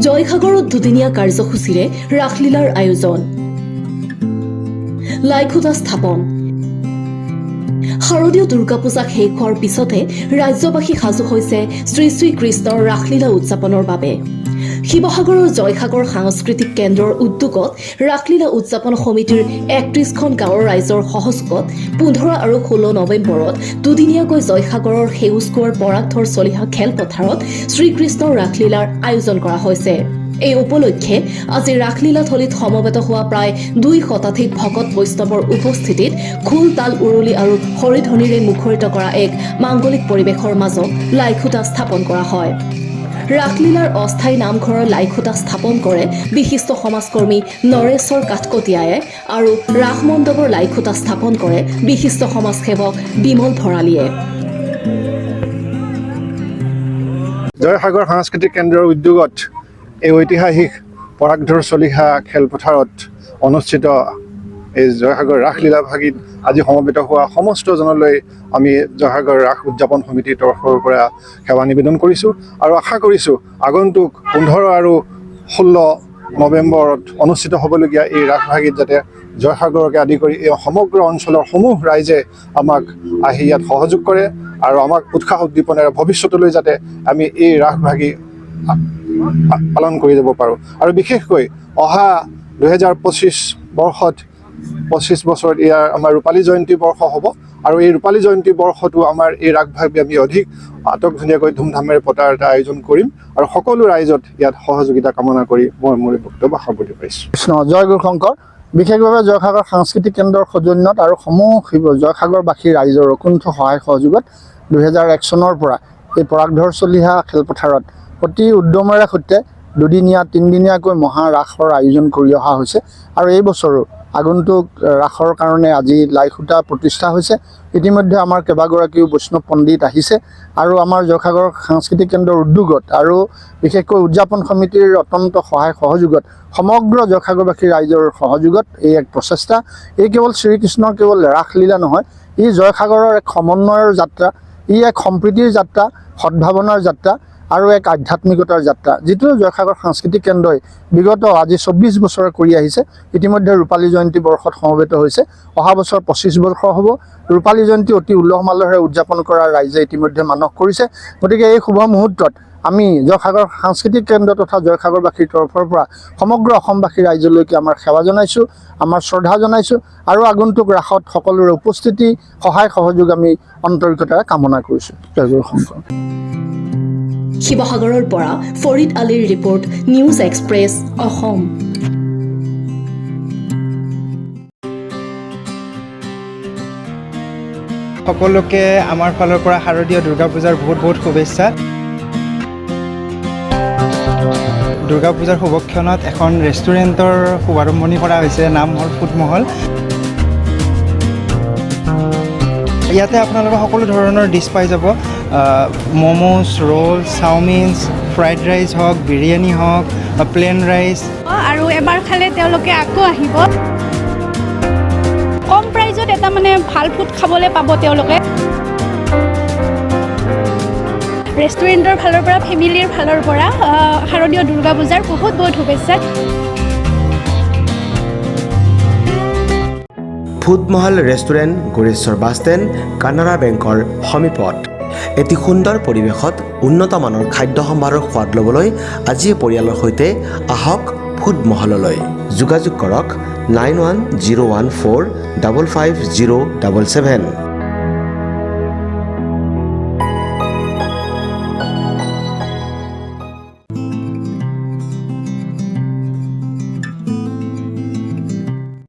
জয়সাগৰত দুদিনীয়া কাৰ্যসূচীৰে ৰাসলীলাৰ আয়োজন, লাইখুঁটা স্থাপন। শাৰদীয় দুৰ্গা পূজা শেষ হোৱাৰ পিছতে ৰাজ্যবাসী সাজু হৈছে শ্ৰী শ্ৰী কৃষ্ণৰ ৰাসলীলা উদযাপনৰ বাবে। শিৱসাগৰৰ জয়সাগৰ সাংস্কৃতিক কেন্দ্ৰৰ উদ্যোগত ৰাসলীলা উদযাপন সমিতিৰ 31খন গাঁৱৰ ৰাইজৰ সহযোগত 15 আৰু 16 নৱেম্বৰত দুদিনীয়াকৈ জয়সাগৰৰ সেউজ কোঁৱৰ পৰাগধৰ চলিহা খেলপথাৰত শ্ৰীকৃষ্ণৰ ৰাসলীলাৰ আয়োজন কৰা হৈছে। এই উপলক্ষে আজি ৰাসলীলাথলীত সমবেত হোৱা প্ৰায় 2 শতাধিক ভকত বৈষ্ণৱৰ উপস্থিতিত খোল, তাল, উৰুলি আৰু হৰিধ্বনিৰে মুখৰিত কৰা এক মাংগলিক পৰিৱেশৰ মাজত লাইখুঁটা স্থাপন কৰা হয়। ৰাসলীলাৰ অস্থায়ী নামঘৰৰ লাইখুঁটা স্থাপন কৰে বিশিষ্ট সমাজকৰ্মী নৰেশ্বৰ কাঠকটীয়াই আৰু ৰাস মণ্ডপৰ লাইখুঁটা স্থাপন কৰে বিশিষ্ট সমাজসেৱক বিমল ভৰালীয়ে। জয়সাগৰ সাংস্কৃতিক কেন্দ্ৰৰ উদ্যোগত এই ঐতিহাসিক পৰাগধৰ চলিহা খেলপথাৰত অনুষ্ঠিত এই জয়সাগৰ ৰাসলীলা ভাগিত আজি সমবেত হোৱা সমস্তজনলৈ আমি জয়সাগৰ ৰাস উদযাপন সমিতিৰ তৰফৰ পৰা সেৱা নিবেদন কৰিছোঁ আৰু আশা কৰিছোঁ, আগন্তুক 15 আৰু 16 নৱেম্বৰত অনুষ্ঠিত হ'বলগীয়া এই ৰাসভাগিত যাতে জয়সাগৰকে আদি কৰি এই সমগ্ৰ অঞ্চলৰ সমূহ ৰাইজে আমাক আহি ইয়াত সহযোগ কৰে আৰু আমাক উৎসাহ উদ্দীপনাৰে ভৱিষ্যতলৈ যাতে আমি এই ৰাসভাগি পালন কৰি যাব পাৰোঁ। আৰু বিশেষকৈ অহা 2025 বৰ্ষত, 25 বছৰত ইয়াৰ আমাৰ ৰূপালী জয়ন্তী বৰ্ষ হ'ব আৰু এই ৰূপালী জয়ন্তী বৰ্ষটো আমাৰ এই ৰাসভাগি আমি অধিক আটক ধুনীয়াকৈ ধুমধামেৰে পতাৰ এটা আয়োজন কৰিম আৰু সকলো ৰাইজত ইয়াত সহযোগিতা কামনা কৰি মই মোৰ এই বক্তব্য সামৰণি পাৰিছোঁ। কৃষ্ণ, জয় গুৰু শংকৰ। বিশেষভাৱে জয়সাগৰ সাংস্কৃতিক কেন্দ্ৰৰ সৌজন্যত আৰু সমূহ জয়সাগৰবাসী ৰাইজৰ অকুণ্ঠ সহায় সহযোগত 2001 চনৰ পৰা এই পৰাগধৰ চলিহা খেলপথাৰত অতি উদ্যমেৰে সৈতে দুদিনীয়া, তিনিদিনীয়াকৈ মহাৰাসৰ আয়োজন কৰি অহা হৈছে। আৰু এই বছৰো আগন্তুক ৰাসৰ কাৰণে আজি লাইখুঁটা প্ৰতিষ্ঠা হৈছে। ইতিমধ্যে আমাৰ কেইবাগৰাকীও বৈষ্ণৱ পণ্ডিত আহিছে আৰু আমাৰ জয়সাগৰ সাংস্কৃতিক কেন্দ্ৰৰ উদ্যোগত আৰু বিশেষকৈ উদযাপন সমিতিৰ অত্যন্ত সহায় সহযোগত, সমগ্ৰ জয়সাগৰবাসী ৰাইজৰ সহযোগত এই এক প্ৰচেষ্টা। এই কেৱল শ্ৰীকৃষ্ণৰ কেৱল ৰাসলীলা নহয়, ই জয়সাগৰৰ এক সমন্বয়ৰ যাত্ৰা, ই এক সম্প্ৰীতিৰ যাত্ৰা, সদ্ভাৱনাৰ যাত্ৰা আৰু এক আধ্যাত্মিকতাৰ যাত্ৰা, যিটো জয়সাগৰ সাংস্কৃতিক কেন্দ্ৰই বিগত আজি 24 বছৰে কৰি আহিছে। ইতিমধ্যে ৰূপালী জয়ন্তী বৰ্ষত সমবেত হৈছে। অহা বছৰ 25 বৰ্ষ হ'ব। ৰূপালী জয়ন্তী অতি উলহ মালহেৰে উদযাপন কৰাৰ ৰাইজে ইতিমধ্যে মানস কৰিছে। গতিকে এই শুভ মুহূৰ্তত আমি জয়সাগৰ সাংস্কৃতিক কেন্দ্ৰ তথা জয়সাগৰবাসীৰ তৰফৰ পৰা সমগ্ৰ অসমবাসী ৰাইজলৈকে আমাৰ সেৱা জনাইছোঁ, আমাৰ শ্ৰদ্ধা জনাইছোঁ আৰু আগন্তুক ৰাসত সকলোৰে উপস্থিতি, সহায় সহযোগ আমি আন্তৰিকতাৰে কামনা কৰিছোঁ। জয় গুৰু শংকৰ। শিৱসাগৰৰ পৰা ফৰিদ আলীৰ ৰিপৰ্ট, নিউজ এক্সপ্ৰেছ অসম। সকলোকে আমাৰ ফালৰ পৰা শাৰদীয় দুৰ্গা পূজাৰ বহুত বহুত শুভেচ্ছা। দুৰ্গা পূজাৰ শুভক্ষণত এখন ৰেষ্টুৰেণ্টৰ শুভাৰম্ভণি কৰা হৈছে। নাম হ'ল ফুড মহল। ইয়াতে আপোনালোকে সকলো ধৰণৰ ডিছ পাই যাব, ম'ম'জ, ৰোল, চাওমিনছ, ফ্ৰাইড ৰাইচ হওক, বিৰিয়ানী হওক, প্লেইন ৰাইচ। আৰু এবাৰ খালে তেওঁলোকে আকৌ আহিব। কম প্ৰাইজত এটা মানে ভাল ফুড খাবলৈ পাব তেওঁলোকে। ৰেষ্টুৰেণ্টৰ ফালৰ পৰা, ফেমিলিৰ ফালৰ পৰা শাৰদীয় দুৰ্গা পূজাৰ বহুত বহুত শুভেচ্ছা। Food Mahal restaurant, Goreswar bus stand, Canara বেংকৰ সমীপত। এটি সুন্দৰ পৰিৱেশত উন্নত মানৰ খাদ্য সম্ভাৰৰ সোৱাদ ল'বলৈ আজিয়ে পৰিয়ালৰ সৈতে আহক ফুড মহললৈ। যোগাযোগ কৰক 9101455077।